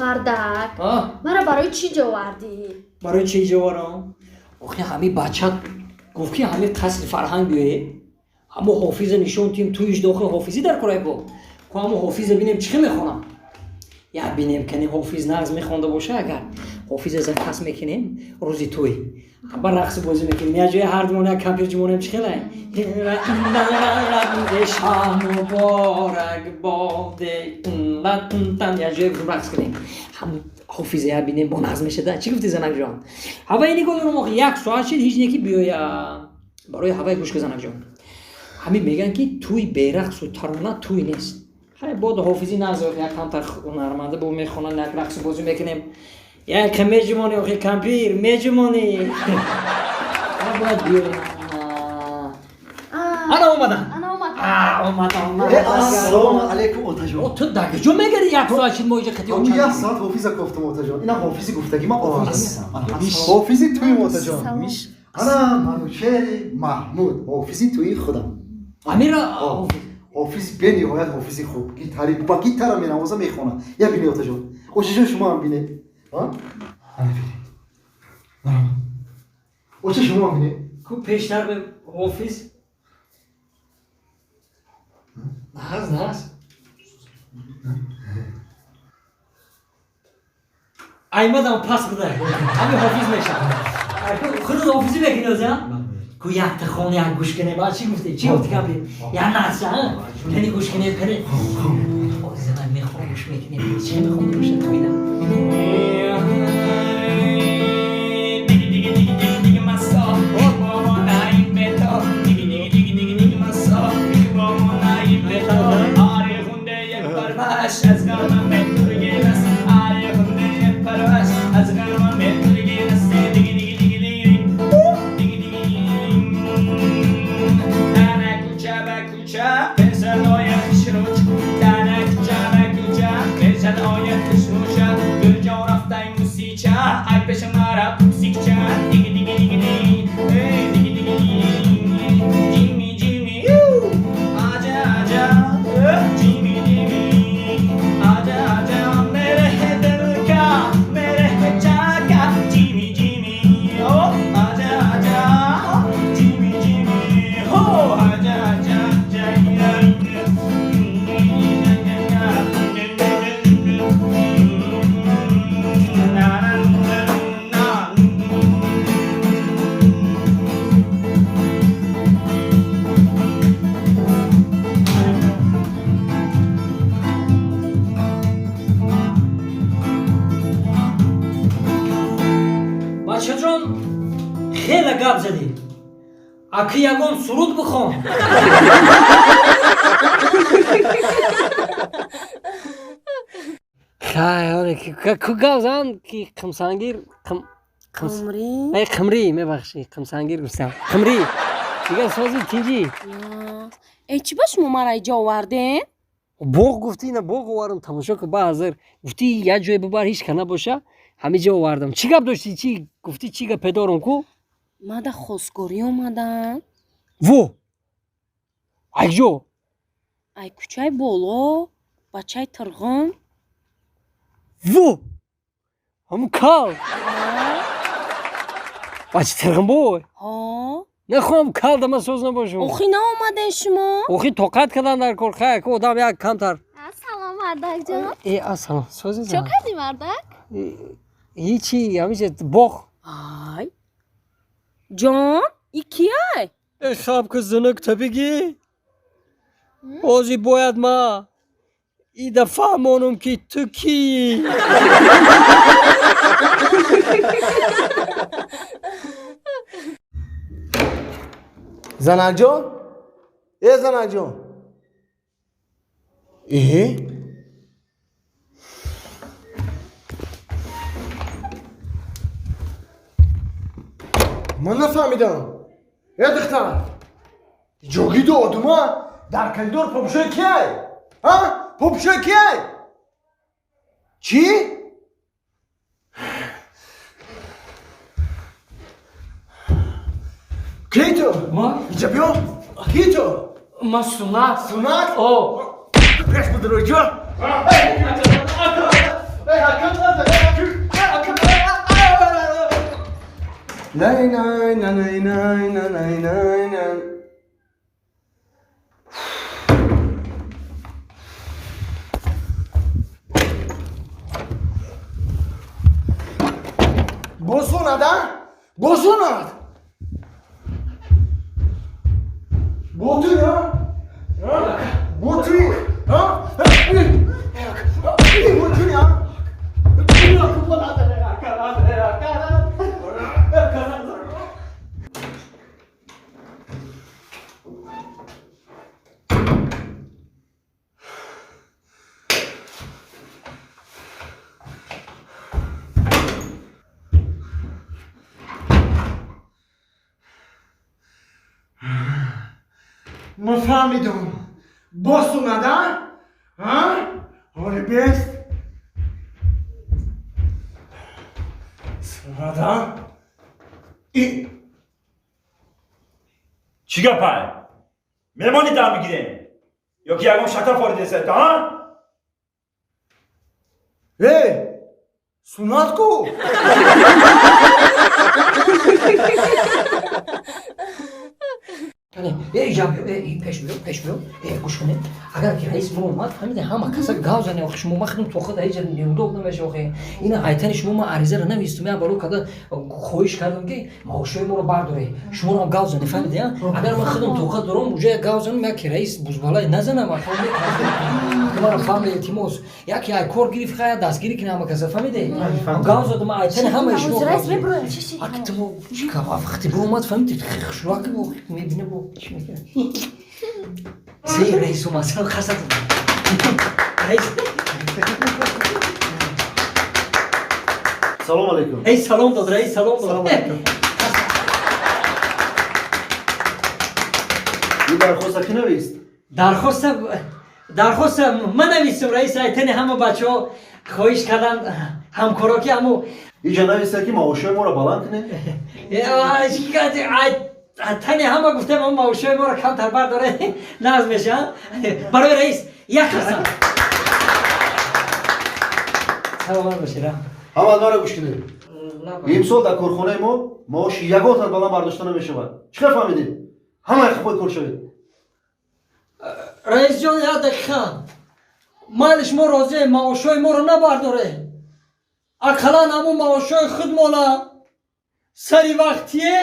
Мардак, мара барои чӣ ҷо овардӣ? Барои чӣ ҷо оварам? Охи ҳами бача гуфт ки ҳами қасри фарҳанг биёе, ҳамо ҳофиза нишон тим, туиш дохил ҳофизӣ дар кораи бо. Ку ҳамо ҳофиза бинем чӣ хел мехонам. Я бинем кани ҳофиз нағз мехонда боша, агар ҳофиза заказ мекунем рӯзи тӯй. Ба рақс бозӣ мекунем. Я ҷои ҳар думон як компютер ҷумонем чӣ хелай? Муборак боде. Я ҷои рақс кунем. Ҳам ҳофиза я бинем бо нағз мешада. Чӣ гуфти занакҷон? Ҳаваи нигоҳ дорам охи як соат шид ҳеҷ неки биёя. Барои ҳаваи гӯш кун занакҷон. Ҳамин мегӯянд ки тӯй берақсу тарона тӯй нест. Хай бод ҳофизи нағз як камтар ҳунарманда бо мехонанд, як рақсу бозӣ мекунем. Як меҷумонӣ охи кампир меҷумонӣ. Бояд биёем. Ана омадам. Ана омадам. Омадам. Ассалому алайкум отаҷон. Ту дар куҷо мегари як соат шид мо иҷа қати Ҳамун як соат ҳофиза кофтам отаҷон. Ина ҳофизи гуфтагӣ ман овардам. Ҳофизи туим отаҷон. Ана Манучери Маҳмуд, ҳофизи туи худам. Амира ҳофиз бениҳоят ҳофизи хуб. Гитари ба гитара менавоза мехонад. Я бинед отаҷон. Очаҷон шумо ҳам бинед. Ана бинед. Оча шумо ҳам бинед. Ку пештар ҳофиз нағз нағз. Аймадам пас будай. Ҳами ҳофиз мешавад. Худат ҳофизӣ мекунӣ оза? Ку якта хон як гӯш кунем. Ба чӣ гуфтӣ? Чӣ гуфтӣ кампир? Я нағза, кани гӯш кунем, кани. Оза мехонам гӯш мекунем. Чӣ мехонда бошад туина? Бачаҷон хеле гап задӣ. Аки ягон суруд бихон. Хай, оре ку гап зан ки қимсангир Қумрӣ? Эй қимрӣ, мебахшӣ, қимсангир гуфтам. Қимрӣ. Дигар сози тинҷӣ. Э чӣ ба шумо мара иҷо овардем? Боғ гуфтӣ, ина боғ овардам, тамошо кун ба ҳазир. Гуфтӣ як ҷое бибар ҳеҷ ка набоша. Ҳами ҷо овардам. Чӣ гап доштӣ? Чӣ гуфтӣ? Чӣ гапе дорум ку? Мада хостгорӣ омадам. Во! Ай ҷо? Ай кӯчаи боло, бачаи Тирғун. Во! Ҳамун кал. Бачи Тирғун бой? Ҳо. Нахоҳам кал дама соз набошум. Охи наомадем шумо? Охи тоқат кардан дар кор. Хай, ку одам як камтар. Салом мардакҷон. Э, ассалом. Сози Чо кардӣ мардак? Ҳичи, ҳамиҷа боғ. Ай. Ҷон, и кияй? Э, хаб ку зинук та бигӣ. Ҳозир бояд ма ида фаҳмонам ки ту кии. Занакҷон? Э занакҷон? Э? Ман нафаҳмидам. Э духтар, ҷогиду одума дар коридор попушои кияй? Ҳа? Попушои кияй? Чӣ? Кии ту? Ма? Инҷа биё. Кии ту? Ма Сунат. Сунат? О. Пеш бидро ҷо. Ака, ака. Най най най най най най най най. Босонад, а? Босонад! Бо ту, а? Бо ту, а? Бо ту, а? Ман фаҳмидам. Босонад, а? А? Ҳоли бест? Сунад, а? И Чӣ гапай? Мемони дам мегирем? Ё ки ягон шата форидесед, а? Эй! Сунат ку? Э, ҷа биё, э, пеш биё, пеш биё. Э, гӯш кунед. Агар ки раис мо омад, фаҳмиде, ҳама каса гав зане, охи шумо ма худам тоха дар иҷа неудоб намеша, охи. Ина айтани шумо ма аризаро навистум, я баро када хоҳиш кардам ки маошҳои моро бардоре. Шуморо ҳам гав зане, фаҳмиде, а? Агар ман худам тоқа дорам, уже гав занам, як раис бузбалай назанам, а маро фаҳмиде, илтимос. Яке ай кор гирифт, хая дастгирӣ кина ҳама каса, фаҳмиде? Гав задам, айтани ҳамаи шумо. Раис меброяд, чӣ чӣ? Аки ту чӣ кава вақти буромад, фаҳмиди, хушрак мебине бо чӣ мекунад. Се раис омад, хасад. Раис. Салом алейкум. Эй, салом дод, раис, салом дод. Салом алейкум. Ин дархоста кӣ навист? Дархоста ман навистам, раис, айтани ҳама бачаҳо хоҳиш кардан, ҳамкоро ки ҳамо Иҷа нависта ки маошҳои моро баланд кунед. Тани ҳама гуфтем, ам маошҳои моро камтар бардоре, нағз мешавад. Барои раис як қасам. Саломат бошед. Ҳама маро гӯш кунед. Имсол дар корхонаи мо маоши ягон тан баланд бардошта намешавад. Чӣ хел фаҳмидед? Ҳамаи қафои кор шавед. Раисҷон, як дақиқа. Майли, шумо розием, маошҳои моро набардоре. Ақаллан ҳамун маошҳои худмона сари вақтие.